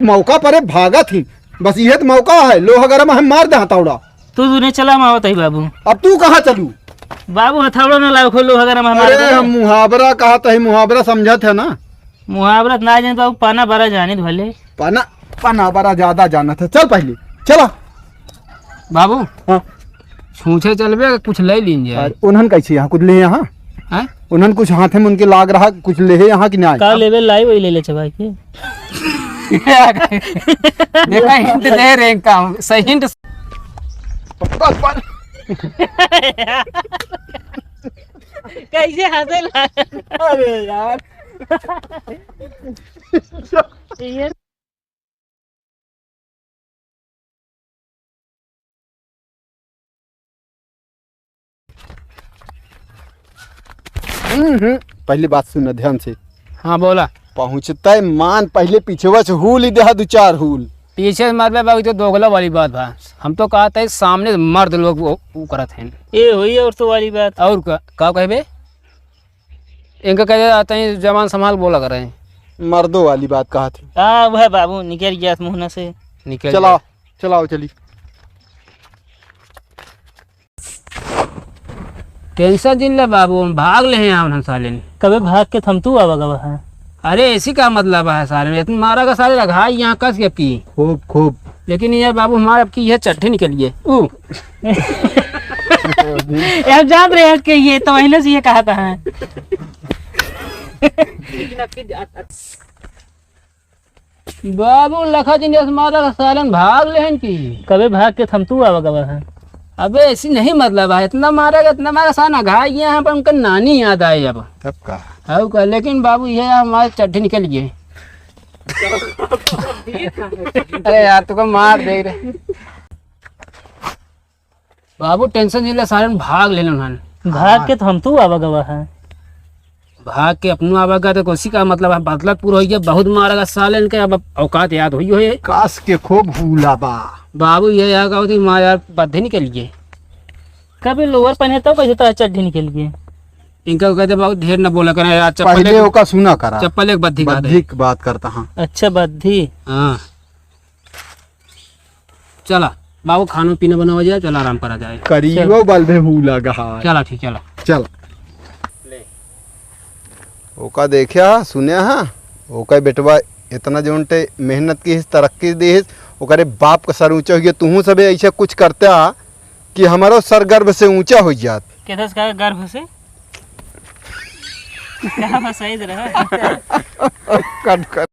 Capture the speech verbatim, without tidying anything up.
मौका परे भागत ही, बस इहे त मौका है, लोहा गरम है, मार दे हथौड़ा। तू दुने चला, हम आवत ही बाबू। अब तू कहाँ चलू? बाबू हथौड़ा न लाओ, खो लोहा गरम है, मार अरे दे। हम मुहावरा कहत ही, मुहावरा समझत है ना? मुहावरा त ना जानित बाबू, पाना बड़ा जानित भले। पाना, पाना बड़ा ज्यादा जानत है। चल पहले, चला। बाबू, हाँ। छूछे चलबे, कुछ ले लीन जाए। अरे, उन्हन कैसे यहाँ कुछ ले यहाँ? हैं? उन्हन कुछ हाथे में उनके लाग रहा, कुछ ले यहाँ कि नहीं? का लेबे लाई, वही ले ले चबाई के। देखा, hint दे रहे हैं काम, सही hint। कैसे हंसे ला? अरे यार। ये हम्म, हम्म। पहली बात सुन ध्यान से। हाँ, बोला। पहुँचते मान पहले पीछे से हुल ही देहा, दो चार हुल। पीछे से मतलब बाबू, तो दोगला वाली बात बा। हम तो कहत ही सामने से मर्द लोग वो, वो करत हैं। ये हुई औरतों वाली बात। और का, का कहबे? इनका कहे जाता है, जबान संभाल बोला करें। मर्दों वाली बात कहत ही। हाँ, वह बाबू निकल गया मुँह से। निकल चलाओ, गया। चलाओ, चली। Tension जिन ले बाबू, हम भाग ले हैं यहाँ उन्हन साले ने। कबे भाग के थम तू आवा गवा है? अरे, ऐसी का मतलब है साले ने? इतना मारा का साले रघाई यहाँ कस के की। खूब, खूब। लेकिन ये बाबू हमारे अब की ये चट्ठी निकल गई। ऊ। ये हम जान रहे हैं कि ये तो महीने से ये कहा था है। बाबू लखा जिन जस मारा का सालन भाग लेहन की। कबे भाग के थम तू आवा गवा है? अबे ऐसी नहीं मतलब है, इतना मारा का, इतना मारा सान अघा गया है, पर उनका नानी याद आए अब। तब का? हऊ का, लेकिन बाबू ये हमारे चट्ठी निकल गए। अरे यार, तुका मार दे रे। बाबू tension जिन ले, सालन भाग लेन उन्हन। भाग के तो हम तू आवा गवा है। भाग के अपनू आवा गवा तो कोसी का मतलब है, बदलत पूरा हो गया, बहुत मारा गवा सालन के, अब औकात याद हुई हो ये। कास के खूब हुला बा। बाबू ये यहाँ का होती माँ यार, बद्धी निकल गए। कभी लोअर पहने तो कैसे तो चड्ढी निकल गए। इनका कहते बाबू ढेर न बोला करें यार, चप्पल पहले एक, ओका सुना करा। चप्पल एक बद्धी का दे। बद्धी की बात करता हाँ। अच्छा बद्धी। हाँ। चला, बाबू, खाना पीना बनावा जाए, चला, आराम करा जाए। करियो चल। बल में हूँ लगा है। चला, ठीक, चला। चल। ओका देखा, सुना हा, ओका बेटवा इतना जोन ते मेहनत की हिस, तरक्की दी हिस, ओकरे बाप का सर ऊंचा हो गया। तुहूँ सबे ऐसे कुछ करता कि हमारो सर गर्व से ऊंचा हो जात। केथस का गर्व से? कहाँ फंसाई दे रहा? कट कर।